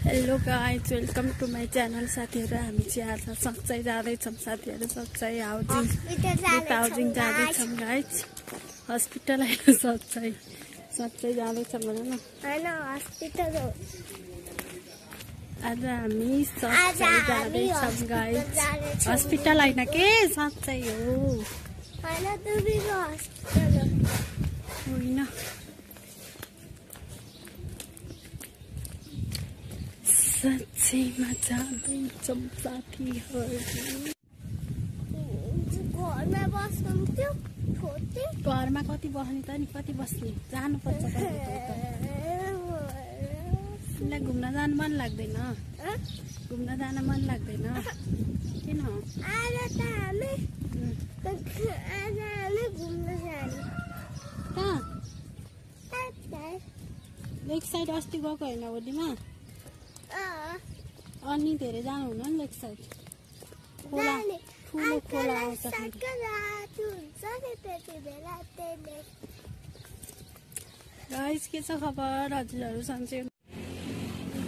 Hello guys, welcome to my channel. साथीहरू, हामी चाहिँ आज सच्चै जाँदैछौँ। साथीहरू, सच्चै हाउजिङ जाँदैछौँ गाइज। हस्पिटल आएर सच्चै जाँदैछौँ भन न। हस्पिटल हो। आज हामी सच्चै जाँदैछौँ गाइज। हस्पिटल होइन के, सच्चै हो। होइन, सच्चैमा जाँदैछौँ साथीहरू। घरमा कति बस्ने त नि, कति बस्ने, जानुपर्छ। तिमीलाई घुम्न जानु मन लाग्दैन? घुम्न जान मन लाग्दैन किन? कहाँ? लेक साइड अस्ति गएको होइन होलीमा? अनि धेरै जानु हुन नि लेक साइड। खोला, ठुलो खोला आउँछ। गाइज, के छ खबर हजुरहरू? सन्चै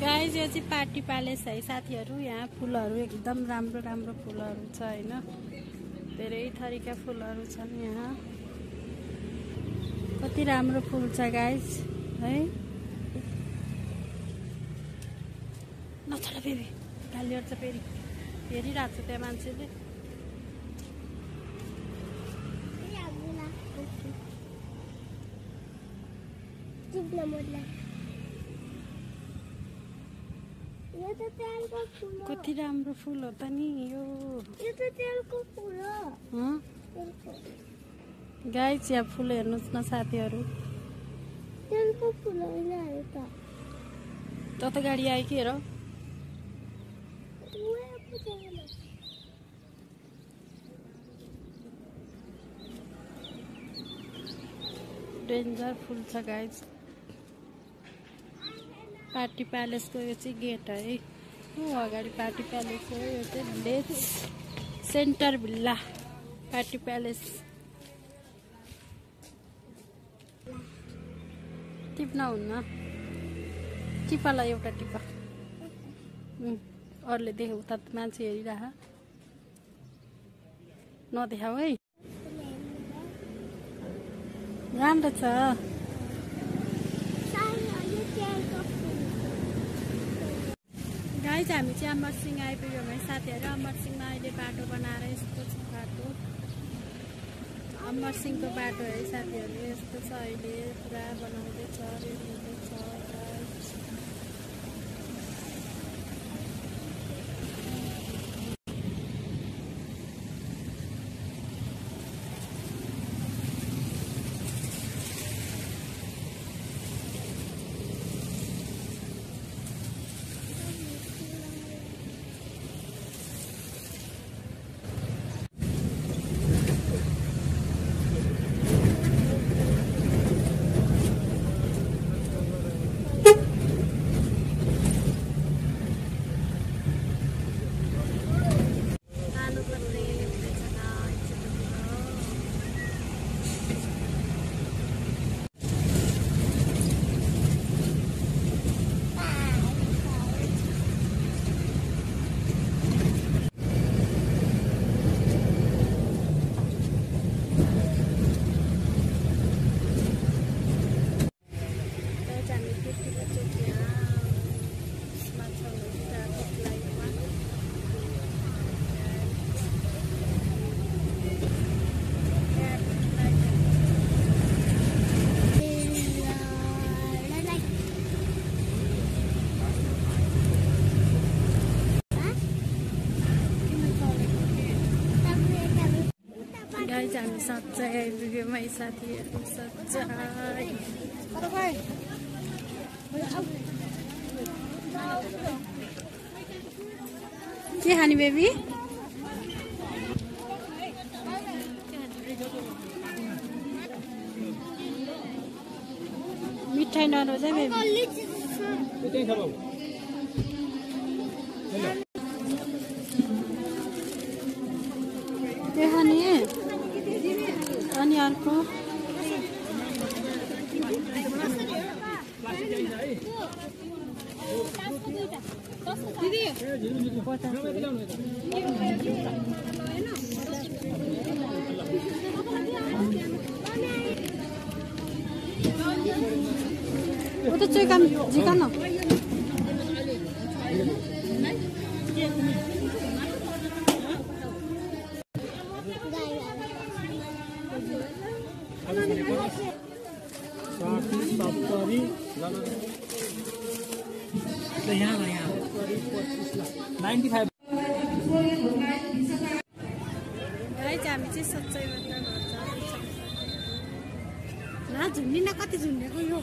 गाइज, यो चाहिँ पार्टी प्यालेस है साथीहरू। यहाँ फुलहरू एकदम राम्रो राम्रो फुलहरू छ होइन। धेरै थरीका फुलहरू छन् यहाँ। कति राम्रो फुल छ गाइज है। नछोड फेरि, गाली गर्छ फेरि। हेरिरहेको छ त्यहाँ मान्छेले। कति राम्रो फुल हो त नि यो। गाइज, यहाँ फुल हेर्नुहोस् न साथीहरू। त गाडी आयो कि हेर। डेन्जर फुल छ गाइज। पार्टी प्यालेसको यो चाहिँ गेट है। अगाडि पार्टी प्यालेस हो। यो चाहिँ village centre villa party palace. टिप्न हुन्न, टिपालाई एउटा टिपा। अरूले देख्यो उता मान्छे हेरिरह, नदेखाऊ है। राम्रो छ। गाइज, हामी चाहिँ अमरसिंह आइपुग्यौँ है साथीहरू। अमरसिंहमा अहिले बाटो बनाएर यस्तो छ बाटो। अमरसिंहको बाटो है साथीहरू, यस्तो छ। अहिले पुरा बनाउँदैछ, रेडी हुँदैछ। गाइज, हामी सच्चै आइपुग्यौँ है साथीहरू। सच्चै के खाने बेबी? मिठाई नरोज है बेबी। के खाने अनि अर्को? 我都最干几干了。हामी चाहिँ सच्चाइ भन्दा न झुन्डिन कति झुन्डेको यो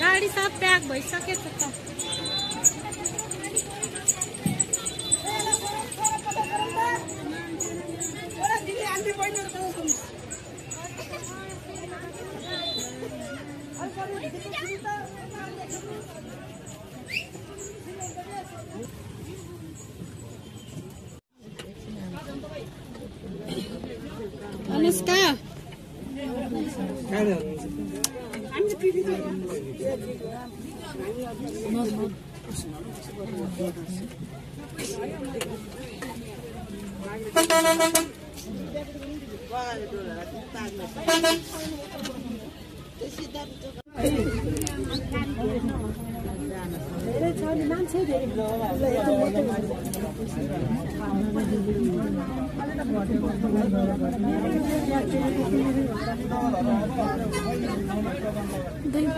गाडी सब प्याक भइसकेछ त अनुष्का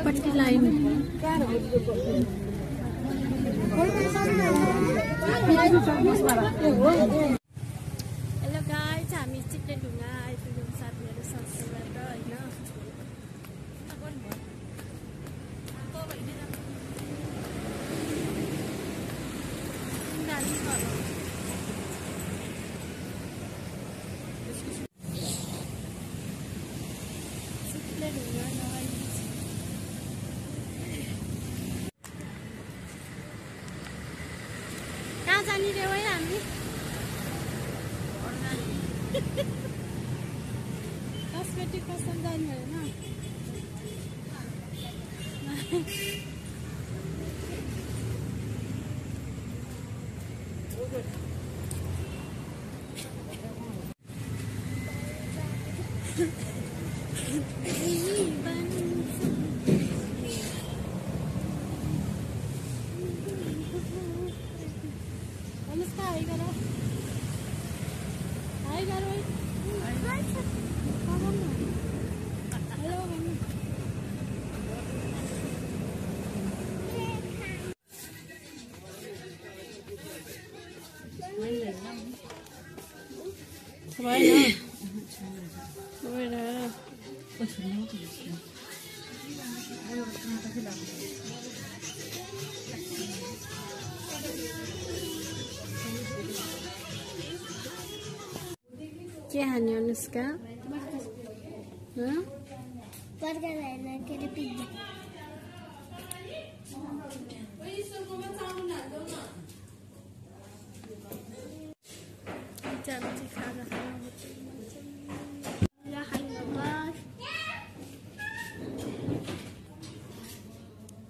पट्टी लाइन हेलो गाइस हामी चिप्लेढुङ्गा आइपुग्यौँ साथीहरू सँगसँगबाट होइन कहाँ जाने रे है हामी कस्मेटिक पसल जाने होइन अनुष्का हाई गर हाई गर हेलो के हान्यो अनुष्का बर्गर हैन के रे पिज्जा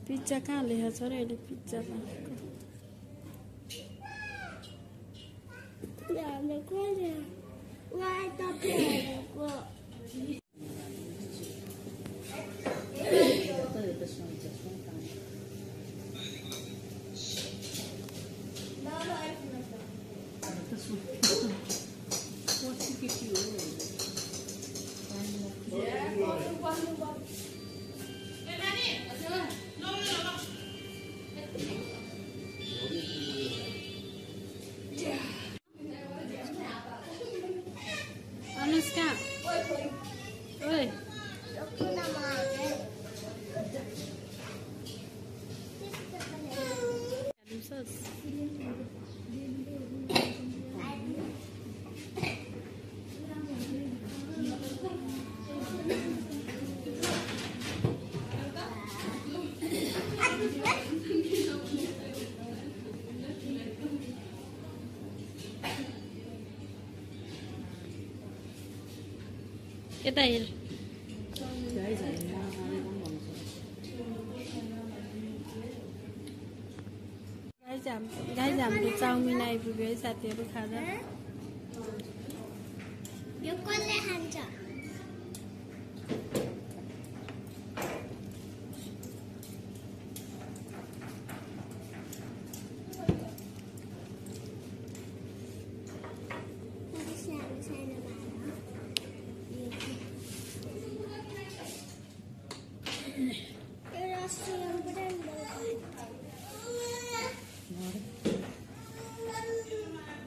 पिज्जा कहाँ लेखेको छ र अहिले पिज्जा अनुष्का ओए यता हेर गाइज हाम्रो चाउमिन आइपुग्यो है साथीहरू खाजा यो कसले खान्छ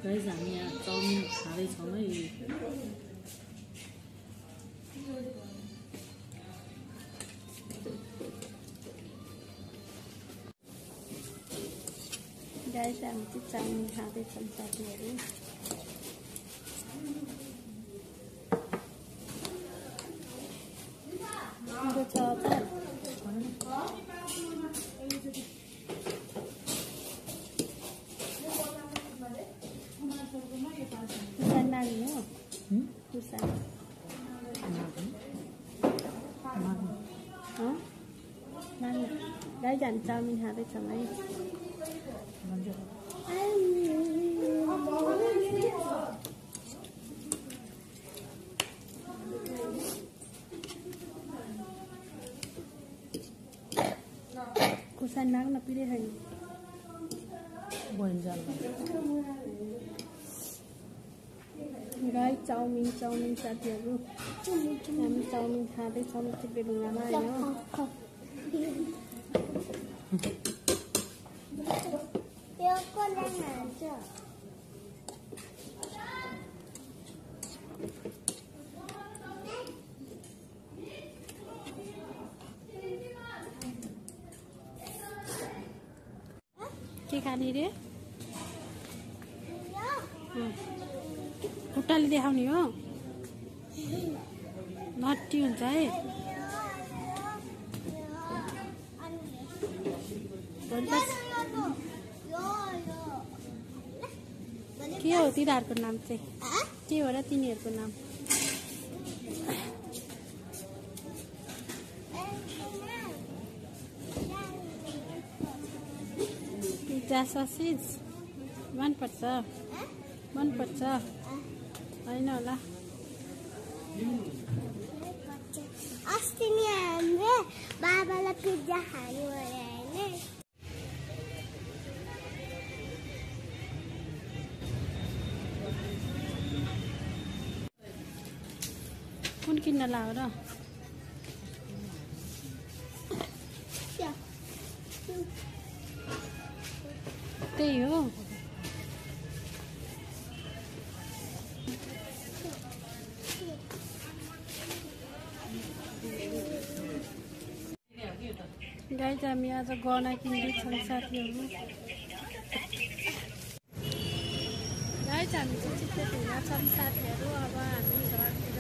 गाइज हामी यहाँ चाउमिन खाँदैछौँ है गाइज हामी चाहिँ चाउमिन खाँदैछौँ साथीहरू छ गाइज हामी चाउमिन खाँदैछौँ है खुर्सानी माग्न पिरे छैन गाइज चाउमिन साथीहरू हामी चाउमिन खाँदैछौँ बेलुङ्गामा होइन के खाने रे खुट्टाले देखाउने हो नट्टी हुन्छ है के हो तिनीहरूको नाम चाहिँ के हो र तिनीहरूको नाम पिज्जा ससेज मनपर्छ होइन होला अस्ति नि हामीले बाबालाई पिज्जा खानु अरे होइन कुन किन्न लाऊ र त्यही हो गाइज हामी आज गहना किन्दैछौँ साथीहरू गाइज हामी चाहिँ चित्ते ढुङ्गा छौँ साथीहरू अब हामी घरतिर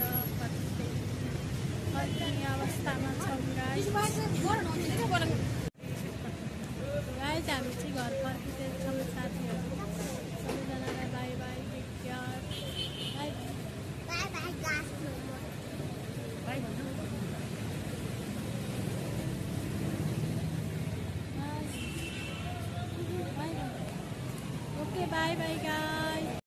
फर्किने अवस्थामा छौँ गाइज हामी चाहिँ घर फर्किँदैछौँ साथीहरू सबैजनालाई bye bye take care bye bye भन्नु Okay, bye bye guys.